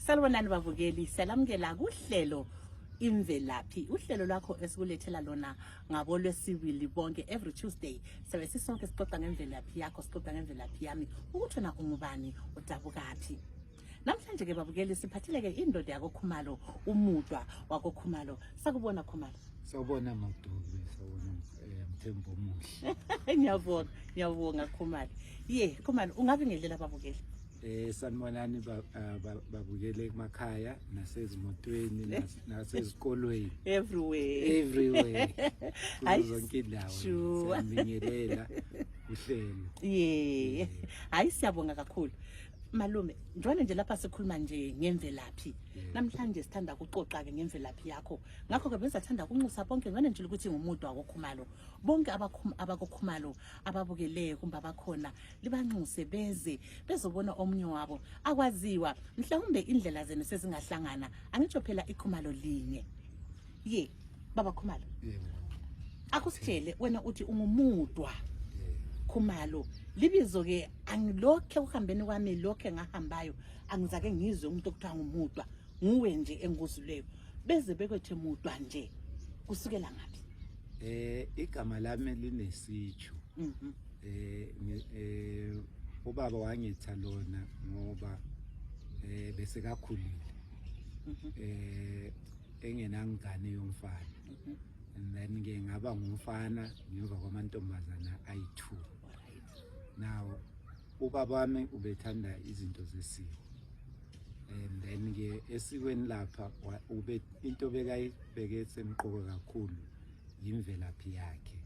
Salibonani bavukeli, salamukela kuhlelo Imvelaphi. Uhlelo lwakho esikulethela lona ngabo lwesibili bonke every Tuesday. Sabe sisonke sixoxa ngemvelaphi yakho, sixoxa ngemvelaphi yami, ukuthi wena ungubani, udabukaphi. Namhlanje ke bavukeli siphathile ke indoda yako Khumalo, umudwa wako Khumalo. Sakubona Khumalo. Sawubona Madubi, sawubona Mthembu omuhle. Ngiyabonga Khumalo. Khumalo ungabingelela bavukeli. Sanibonani babukele emakhaya nasezimotweni nasezikolweni everywhere zonke indawo siyabingelela uhlelo. Hayi siyabonga kakhulu malume, njalo nje lapha sikhuluma nje ngemvelaphi. Namhlanje sithanda ukuxoxa ke ngemvelaphi yakho. Ngakho ke bezathanda ukunxusa bonke ngane nje ukuthi ngumuntu wako Khumalo. Bonke abako Khumalo ababukeleyo kumbe abakhona libanxuse bezobona omunye wabo akwaziwa mhlawumbe indlela zenu sezingahlangana. Angitsho phela iKhumalo linye. Baba Khumalo. Akusitshele wena uthi ungumudwa Khumalo. Libizo ke angilokhe uhambeni kwami lokhe ngahambayo angizake ngizwe umuntu okuthiwa ngumudwa nguwe nje enguzuleyo beze bekwethe mudwa nje kusukela ngapi? Igama lami linesitsho. Ubaba wangitha lona ngoba bese kakhulile. Engenangane yomfana. And then ke ngaba ngumfana ngemva kwamantombazana ayi2. Now ubaba wami ubethanda izinto zesiko. And then ke esikweni lapha ube into bekayibheke semqoko kakhulu imvelaphi yakhe.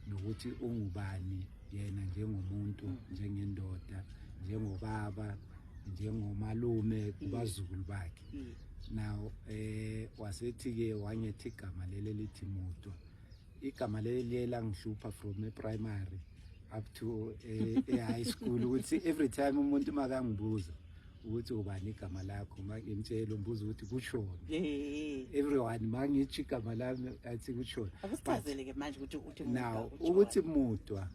Nokuthi ungubani yena njengomuntu, njengendoda, njengobaba, njengomalume kubazukulu bakhe. Now wasethi ke wanyethi igama leli lithi mudwa. Igama leli liyela ngihlupha from primary up to high school ukuthi every time umuntu makangibuza ukuthi ubani igama lakho ngimtshela umbuzo ukuthi kushona. Everyone mangithi igama lami athi kushona. Akusichazele ke manje ukuthi now ukuthi mudwa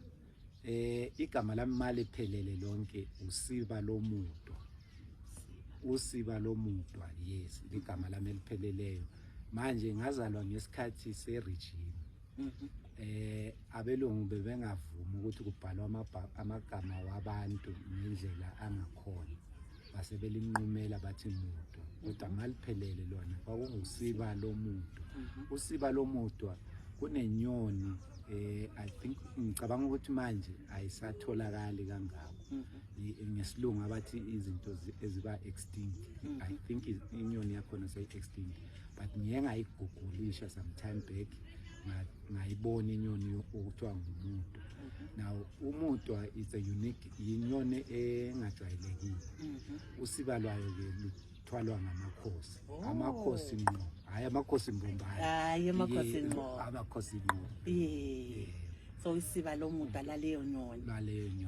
igama lami mali phelele lonke usiba lomudwa. Usiba lomudwa, yes, igama lami elipheleleyo. Manje ngazalwa ngesikhathi seregime. Abelungu bebengavuma ukuthi kubhalwe amagama wabantu ngendlela angakhona. Base belinqumela bathi mudwa. Kodwa maliphelele lona kwakungusiba lomudwa. Usiba lomudwa kunenyoni I think ngicabanga ukuthi manje ayisatholakali kangako. Ngesilungu abathi izinto eziba extinct. I think inyoni yakhona sey extinct. But ngiye ngayigugulisha sometime back ngayibona inyoni okuthiwa ngumudwa. Now umudwa is a unique inyoni engajwayelekile. Usiba lwayo ke luthwalwa ngamakhosi. Amakhosi ngqo, hayi amakhosi mbombayo. Hayi amakhosi ngqo. Amakhosi ngqo. So isiba lomudwa laleyo nyoni.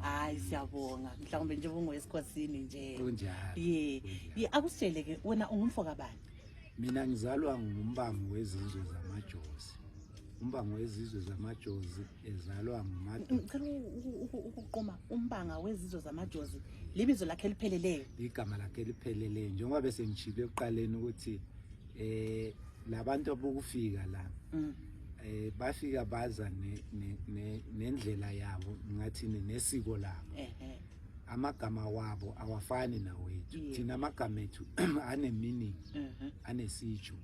Hayi siyabonga. Mhlawumbe nje ungowesikhosini nje. Kunjalo. Akusitshele ke wena ungumfo kabani? Mina ngizalwa ngumbango wezizwe zamaJozi. Umbango wezizwe zamaJozi ezalwa nguMadoda. Ngicela ukuqoma umbanga wezizwe zamaJozi. Libizo lakhe lipheleleyo. Igama lakhe lipheleleyo njengoba bese ngishilo eqaleni ukuthi labantu abokufika la bafika baza nendlela yabo ngathi nesiko labo. Amagama wabo awafani nawethu. Thina amagama ethu ane meaning, anesitsho.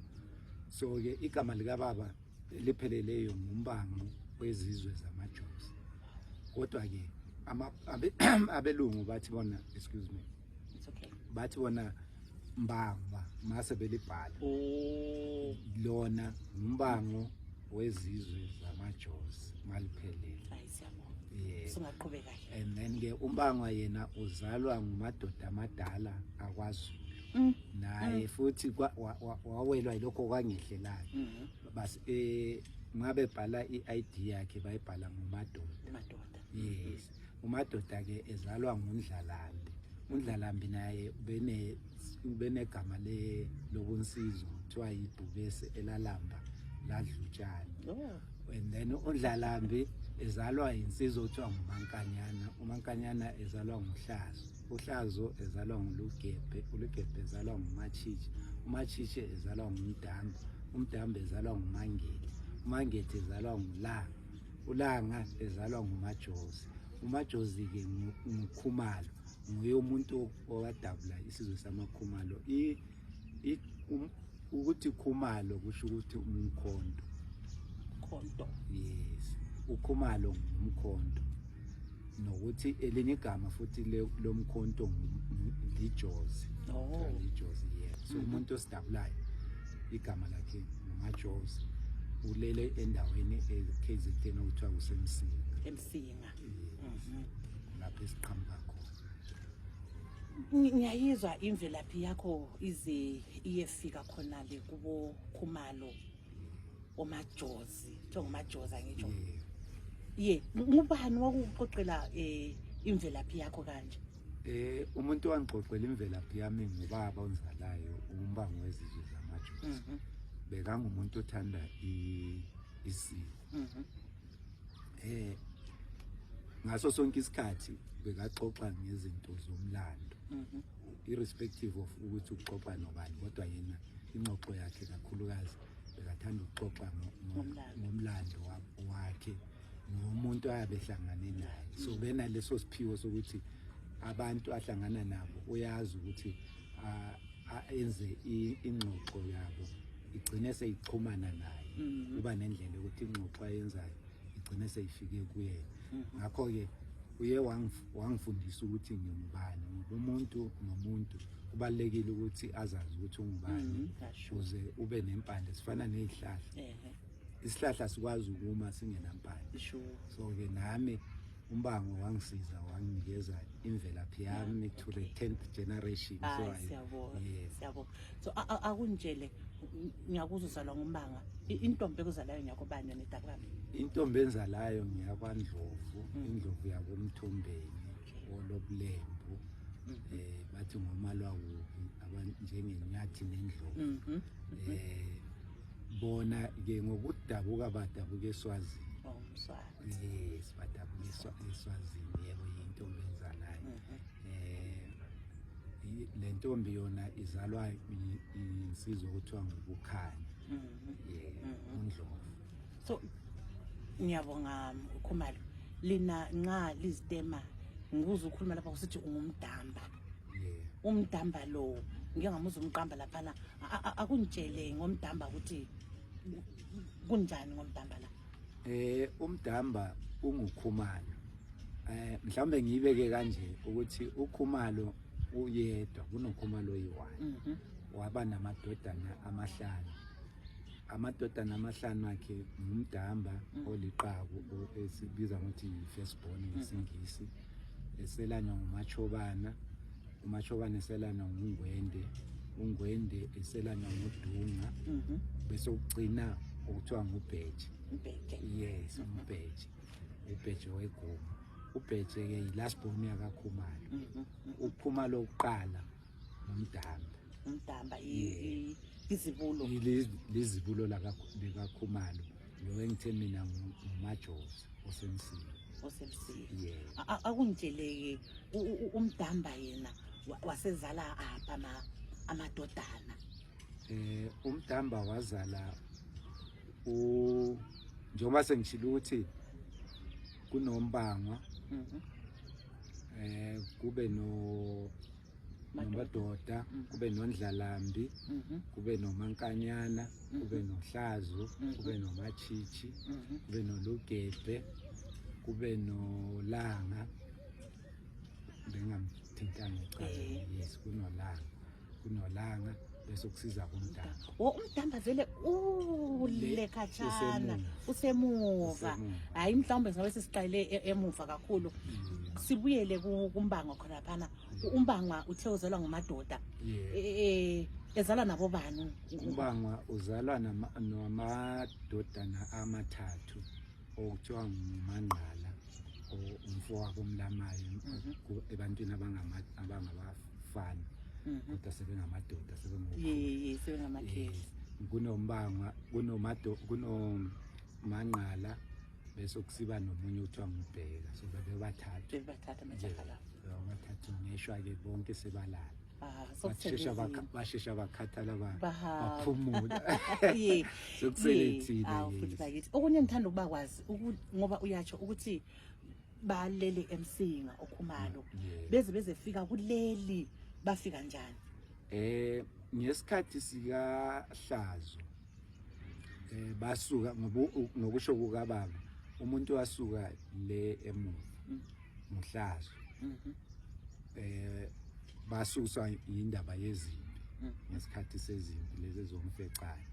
So ke igama lika baba lipheleleyo ngumbango wezizwe zamaJozi. Kodwa ke abelungu bathi bona, excuse me. It's okay. Bathi bona mbanga mase belibhala. Lona ngumbango wezizwe zamaJozi maliphelele. Singaqhubeka kahle. And then ke umbanga yena uzalwa ngumadoda amadala akwaZulu. Naye futhi wawelwa lokho kwangehlelayo. Bas ngabe bhala iID yakhe bayibhala nguMadoda. Yes. uMadoda ke ezalwa nguNdlalambi. uNdlalambi naye benegama lobunsizo kuthiwa yiBhubesi elalamba ladlutshana. And then uNdlalambi ezalwa insizwa kuthiwa nguMankanyana. uMankanyana ezalwa nguHlazo. uhlazo ezalwa ngulugebhe, ulugebhe ezalwa ngumachichi, umachichi ezalwa ngumdamba, umdamba ezalwa ngumangete, umangete ezalwa ngulanga, ulanga ezalwa ngumajozi, umajozi-ke ngukhumalo, nguye umuntu owadabula isizwe samakhumalo. Ukuthi khumalo kusho ukuthi umkhonto. Khonto. Yes, ukhumalo ngumkhonto, nokuthi elinye igama futhi lomkhonto lijozi. Lijozi, yeah. So umuntu osidabulayo igama lakhe ngumajozi, ulele endaweni eKZN okuthiwa kusemsinga. Emsinga. Lapho esiqhamuka khona. Ngiyayizwa imvelaphi yakho ize iyefika khona le kubo khumalo omajozi, njengomajoza ngitsho. Ngubani wakuqoqela imvelaphi yakho kanje? Umuntu wangixoxela imvelaphi yami ngubaba onzalayo, umbango wezizwe zamajozi. Bekangumuntu othanda isiko. Ngaso sonke isikhathi bekaxoxa ngezinto zomlando, irrespective of ukuthi uxoxa nobani, kodwa yena ingxoxo yakhe kakhulukazi bekathanda ukuxoxa ngomlando wakhe nomuntu ayabehlangane naye. So benaleso siphiwo sokuthi abantu ahlangana nabo uyazi ukuthi enze ingxoxo yabo igcine seyichumana naye, kuba nendlela ukuthi ingxoxo ayenzayo igcine seyifike kuyena. Ngakho-ke uye wangifundisa ukuthi ngingubani, umuntu nomuntu kubalekile ukuthi azazi ukuthi ungubani ukuze ube nempande. Sifana nezihlahla, isihlahla sikwazi ukuma singenampande. So-ke nami umbango wangisiza, wanginikeza imvelaphi yami to the 10th generation. Siyabonga. So akunjele ngiyakuzwa uzalwa ngumbanga, intombi ekuzalayo ngiyakubani yona eDakwami? Intombi enzalayo ngiyakwaNdlovu, indlovu yakoMthombeni olobulembu, bathi ngomalwawubi abanjengenyathi nendlovu. Bona-ke ngokudabuka badabuka eSwazini. Yes, badabuka eSwazini, yebo, yintombi enzalayo. Le ntombi yona izalwa insizwa okuthiwa nguBukhanya, uNdlovu. So ngiyabonga Khumalo, lina nxa lizitema ngikuza ukhuluma lapha kusithi ungumdamba. Umdamba lo ngike ngamuzwa umqamba laphana, akungitshele ngomdamba ukuthi kunjani ngomdamba la? Umdamba ungukhumalo. Mhlawumbe ngiyibeke kanje ukuthi ukhumalo uyedwa, kunokhumalo oyi-1, waba namadodana amahlanu. Amadodana amahlanu akhe ngumdamba oliqabu esibiza ngokuthi yi-firstborn ngesingisi, eselanywa ngumachobana, umachobana eselanywa ngungwende, ungwende eselanywa ngudunga, bese ukugcina okuthiwa ngubheje. Yes, ubheje, ubheje weguma. Ubheje-ke yi-last born yakaKhumalo. Ukhumalo oqala ngumdamba. Umdamba izibulo. Lizibulo likaKhumalo, lo engithe mina ngumajozi osemsini. Akungitshele-ke umdamba yena wasezala apha amadodana? Umdamba wazala njengoba sengishilo ukuthi kunombangwa, kube nomadoda, kube noNdlalambi, kube noMankanyana, kube noHlazo, kube noMachichi, kube noLugebhe, kube noLanga. Bengamthintanga echaza, yes, kunolanga bese kusiza kumdamba. Umdamba vele ulekhatshana, usemuva. Hayi mhlawumbe ngabe sesiqale emuva kakhulu. Sibuyele kumbanga khona phana. Umbanga uthe uzalwa ngumadoda. Ezalwa nabo bani? Umbanga uzalwa namadodana amathathu okuthiwa nguMangqala, umfowabo uMlamayo, ebantwini abangabafana. Kodwa sebengamadoda, sebengamakhethi. Kunomangqala, bese kusiba nomunye uthiwa ngubheka, so bebathathu bebathatha amajaha la bathathu ngeshwa-ke bonke sebalala. sokuthele Bashesha bakhathala Bahamba. baphumula. yeah Sokusele thina, futhi yes. bakithi okunye ngithanda ukuba kwazi ngoba uyatsho ukuthi balele emsinga okhumalo bezefika kuleli bafika njani Ngesikhathi sika Hlazo basuka ngokusho kukaBaba umuntu wasuka le emuva uHlazo basuswa indaba yezimpi ngesikhathi sezimpi lezi ezomfecane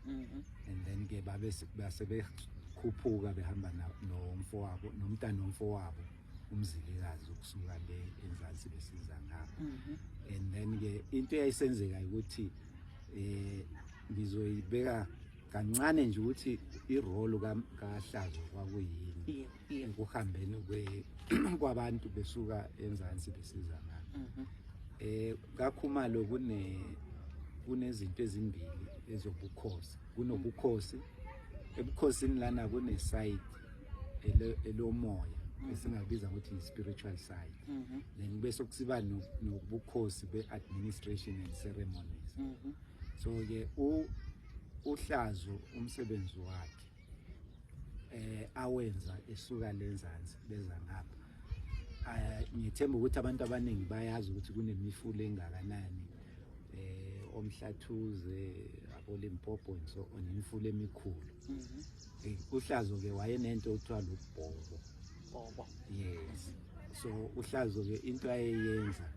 and then ke basebekhuphuka behamba nomfowabo nomntana nomfowabo umzilikazi ukusuka le eNzansi besiza ngapha and then ke into eyayisenzeka ukuthi ngizoyibeka kancane nje ukuthi irole kaHlazo kwakuyini ukuhambeni kwabantu besuka eNzansi besiza ngapha kaKhumalo kunezinto ezimbili ezobukhosi kunobukhosi ebukhosini lana kune side elomoya esingabiza ukuthi spiritual side then bese kusiba nobukhosi be-administration and ceremonies so ke uHlazo umsebenzi wakhe awenza esuka leNzansi beza ngapha ngithemba ukuthi abantu abaningi bayazi ukuthi kunemifula engakanani omhlathuze aboLimpopo so onemifula emikhulu uHlazo ke wayenento okuthiwa lubhobo yes so uHlazo ke into ayeyenza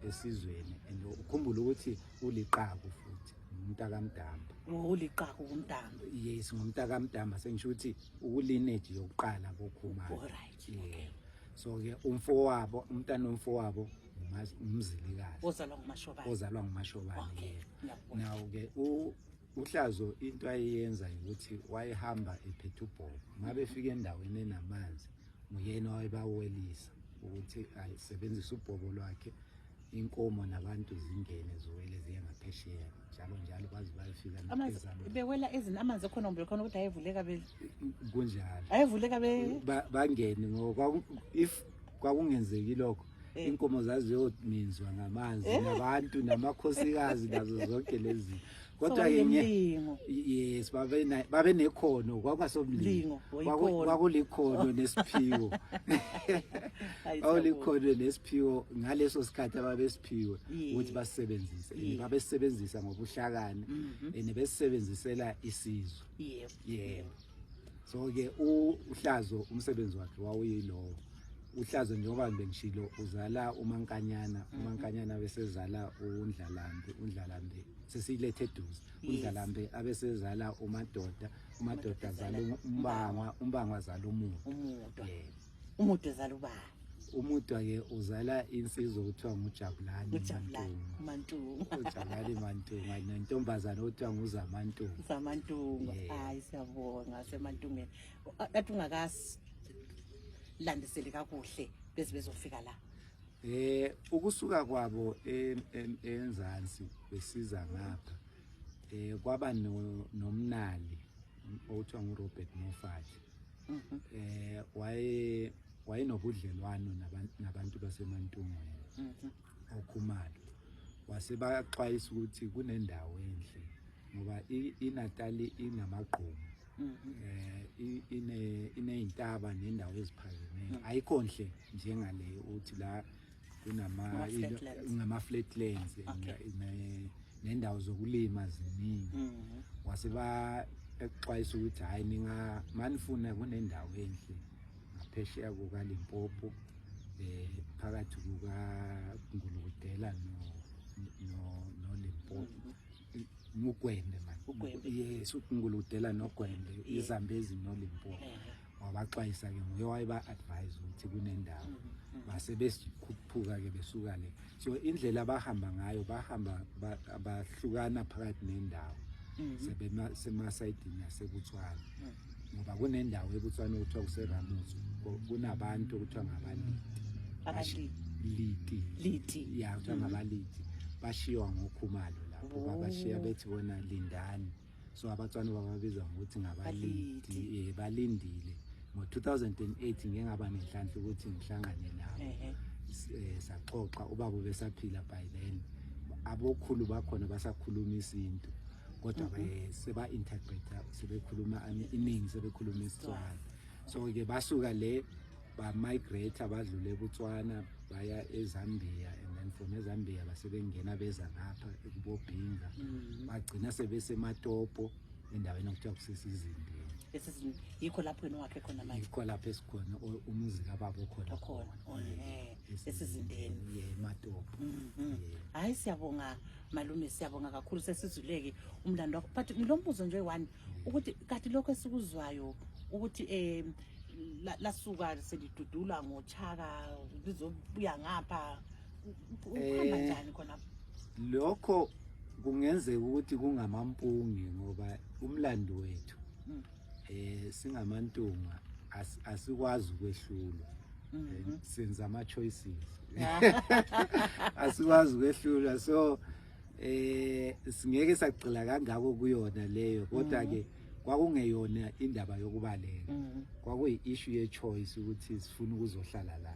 esizweni and ukhumbula ukuthi uliqhaku futhi umuntu akaMdamba uliqhaku uMdamba yes ngumuntu akaMdamba sengisho ukuthi ukulineage yokuqala koKhumalo okay so ke umfowabo umntana womfowabo umzilikazi ozalwa ngumashobane now ke uHlazo into ayeyenza ukuthi wayehamba ephethe ubhobo ngabe efika endaweni enamanzi nguyena wayebawelisa ukuthi ayisebenzise ubhobo lwakhe inkomo nabantu zingene ziwele ziye ngaphesheya njalo bazi bayifika naphezulu bewela amanzi ekhona khona ukuthi ayevuleka kunjalo ayevuleka bangene ngoba if kwakungenzeki lokho inkomo zaziyominzwa ngamanzi nabantu namakhosikazi nazo zonke lezi kodwa yes babe nekhono kwakwasoblingo kwakulikhono nesiphiwo awulikhono nesiphiwo ngaleso sikhathi ababesiphiwe ukuthi basebenzise babesebenzisa ngobuhlakani nebesebenzisela isizwe yebo so ke uHlazo umsebenzi wakhe wawuyilowo uHlazo njengoba bengishilo uzala uMankanyana besezala uNdlalambe sesilethe eduze uNdlalambe abesezala uMadoda azala uMbangwa azala umuntu ezala ubani umuntu ke uzala insizwa okuthiwa nguJabulani Mantunga uJabulani Mantunga nentombazana okuthiwa nguZamantunga hayi siyabonga seMantungeni athi ungakasi landisele kakuhle bese bezofika la ukusuka kwabo eNzansi besiza ngapha kwaba nomnali okuthiwa nguRobert Moffat wayenobudlelwano nabantu baseMantungweni oKhumalo wasebaxwayisa ukuthi kunendawo enhle ngoba iNatali inamagqumu ineyintaba nendawo eziphakemeyo ayikho nhle njengale uthi la kunama flatlands nendawo zokulima ziningi waseba exwayisa ukuthi hayi manifuna kunendawo enhle ngaphesheya kukaLimpopo phakathi kukaNgulukudela noLimpopo ngugwende yes uNgulukudela nogwende iZambezi noLimpopo wabaxwayisa ke nguye wayeba-advise ukuthi kunendawo base besikhuphuka ke besuka le so indlela abahamba ngayo bahlukana phakathi nendawo semasayidini yaseButswana ngoba kunendawo eButswana okuthiwa kuseRamuzu kunabantu okuthiwa ngabaliti ya kuthiwa ngabaliti bashiwa ngoKhumalo lapho babashiya bethi bona lindani so abatswana bababiza ngokuthi ngabaliti balindile ngo-2008 ngeke ngaba nenhlanhla ukuthi ngihlangane nabo saxoxa ubaba besaphila by then abokhulu bakhona basakhuluma isintu kodwa seba interpreter sebekhuluma iningi sebekhuluma isitswana so ke basuka le ba migrate abadlule eBotswana baya eZambia and then from eZambia basebengena beza lapha ekubobhinga bagcina sebeseMatopo endaweni okuthiwa kusesizindeni yikho lapho wena wakhe khona manje yikho lapho esikhona umuzi kababa khona esizindeni eMatopo hayi siyabonga malume siyabonga kakhulu sesizuleke umlando wakho but ngilombuzo nje one ukuthi kati lokho esikuzwayo ukuthi lasuka selidudula ngoChaka lizobuya ngapha ukuhamba njani khona lokho kungenzeka ukuthi kungamampungi ngoba umlando wethu singamantunga asikwazi ukwehlula senza ama choices asikwazi ukwehlula so singeke sacila kangako kuyona leyo kodwa ke kwakungeyona indaba yokubaleka kwakuyi issue ye choice ukuthi sifuna ukuzohlala la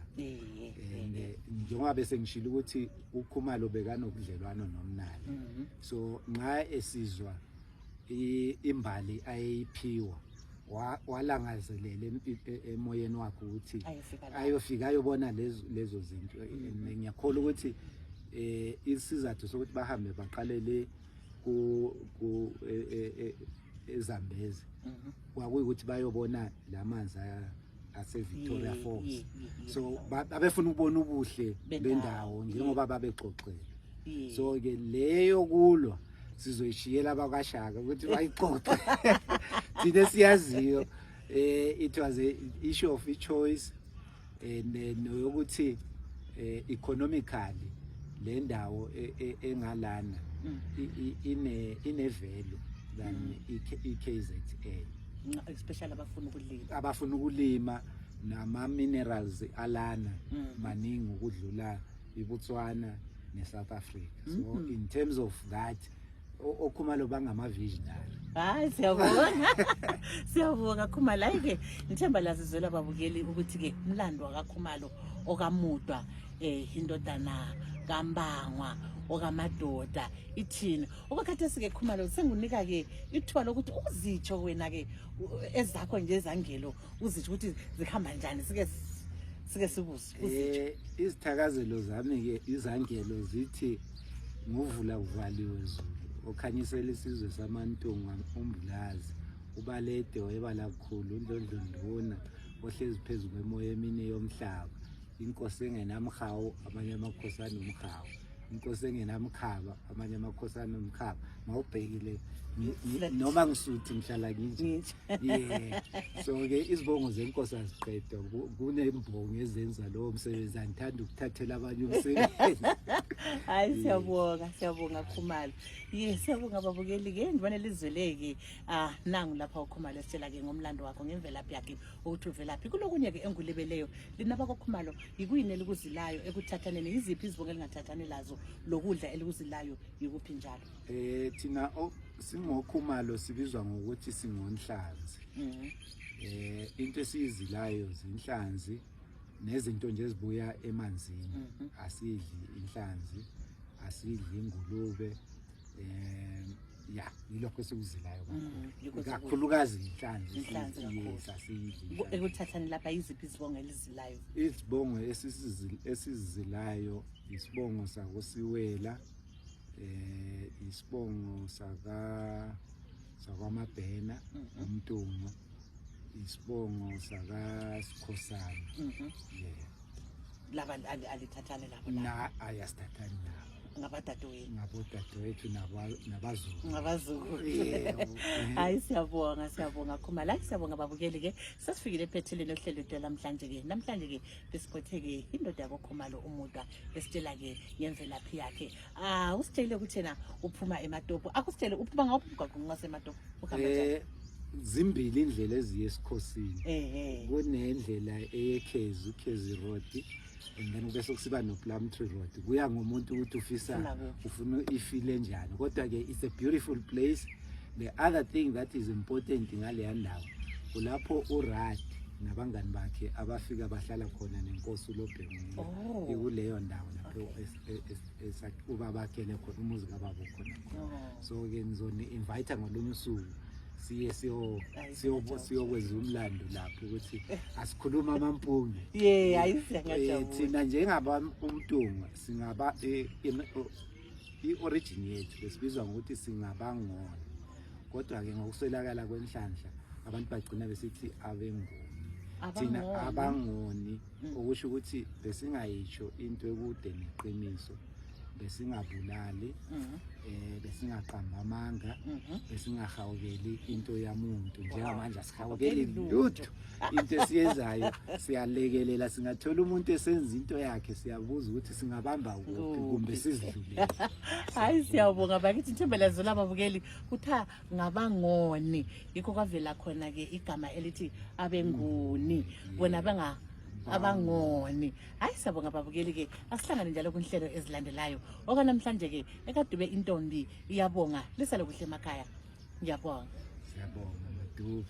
njengoba bese ngishilo ukuthi uKhumalo bekanokudlelwano nomnali so nxa esizwa imbali ayiphiwa walangazelele emoyeni wakhe ukuthi ayofika ayobona lezo zinto ngiyakholwa ukuthi isizathu sokuthi bahambe baqalele ku eZambezi kwakuyikuthi bayobona lamanzi ase Victoria Falls so babefuna ukubona ubuhle bendawo njengoba babexoxela so ke leyo kulwa sizoyishiyela abakwaShaka ukuthi bayixoxe thina siyaziyo it was a issue of a choice and noyokuthi economically le ndawo engalana ine value than iKZN abafuna ukulima nama minerals alana maningi ukudlula iBotswana neSouth Africa so in terms of that oKhumalo bangama visionary hayi siyabonga Khumalo ke ngithemba lazizwela babukeli ukuthi ke umlando wakaKhumalo okamudwa indodana kaMbangwa okamadoda ithini okukhathe sike Khumalo sengunika ke ithuba lokuthi uzitsho wena ke ezakho nje ezangelo uzitsho ukuthi zikhamba njani sike sibuze izithakazelo zami ke izangelo zithi nguvula kuvaliwe Zulu okhanyisela isizwe samantunga umbulazi ubalede wayebala kakhulu uNdlondlondona ohlezi phezulu kwemoya emini yomhlaba inkosi engenamhawu amanye amakhosana umhawu inkosi engenamkhaba amanye amakhosana umkhaba mawubhekile noma ngisuthi ngihlala nginje so ke izibongo zenkosi aziqedwa kunembongo ezenza lowo msebenzi angithanda ukuthathela abanye umsebenzi hayi siyabonga Khumalo siyabonga babukeli ke ngibone lizweleke nangu lapha uKhumalo esitshela ke ngomlando wakho ngemvelaphi yakhe ukuthi uvelaphi kulokunye ke engulebeleyo linaba koKhumalo yikuyini elikuzilayo ekuthathaneni iziphi izibongo elingathathani lazo lokudla elikuzilayo yikuphi njalo thina singoKhumalo sibizwa ngokuthi singonhlanzi into esizilayo zinhlanzi nezinto nje ezibuya emanzini asidli inhlanzi asidli ingulube yilokho esikuzilayo kakhulukazi inhlanzi asidli ekuthathani lapha iziphi izibongo elizilayo izibongo esizilayo isibongo sakoSiwela isibongo sakwaMabhena uMntungu isibongo sakaSikhosana laba alithathane labo na ayasithathani nabo ngabodadewethu nabazukulu hayi siyabonga Khumalo siyabonga babukeli ke sesifikile ephetheleni ohlelo lwethu namhlanje ke besiphothe ke indoda yakoKhumalo umudwa esitshela ke ngemvelaphi yakhe usitshele ukuthi yena uphuma eMatopo akusitshele uphuma ngaphi umgwaqo ngaseMatopo ukhamba zimbili indlela eziye esikhosini kunendlela eyeKhezi uKhezi Road and then bese kusiba no Plumtree Road kuya ngomuntu ukuthi ufuna ifile njani kodwa ke it's a beautiful place. The other thing that is important ngale ndawo kulapho uRad nabangani bakhe abafika bahlala khona nenkosi uLobhengula Oh. ikuleyo ndawo lapho ubabakele khona umuzi kababa khona. So ke ngizoni invite ngolunye usuku siye siyokwenza umlando lapho ukuthi asikhuluma amampunge. Thina njengaba umtunga singaba i-origin yethu besibizwa ngokuthi singabangona, kodwa ke ngokuswelakala kwenhlanhla abantu bagcina besithi abengoni. Thina abangoni okusho ukuthi besingayisho into ekude neqiniso, besingabulali, besingaqamba amanga, besingahawukeli into yamuntu. Njengamanje asihawukeli lutho, into esiyenzayo siyalekelela. Singathola umuntu esenza into yakhe siyabuza ukuthi singabamba kuphi kumbe sizidlulele. Hayi siyabonga bakithi Nthembela Zulu ababukeli kutha ngabangoni, yikho kwavela khona ke igama elithi abenguni, bona banga abangoni. Hayi siyabonga ababukeli ke, asihlangane njalo kunhlelo ezilandelayo. Okanamhlanje ke ekadube intombi iyabonga lisale kuhle emakhaya. Ngiyabonga. Siyabonga Madubi.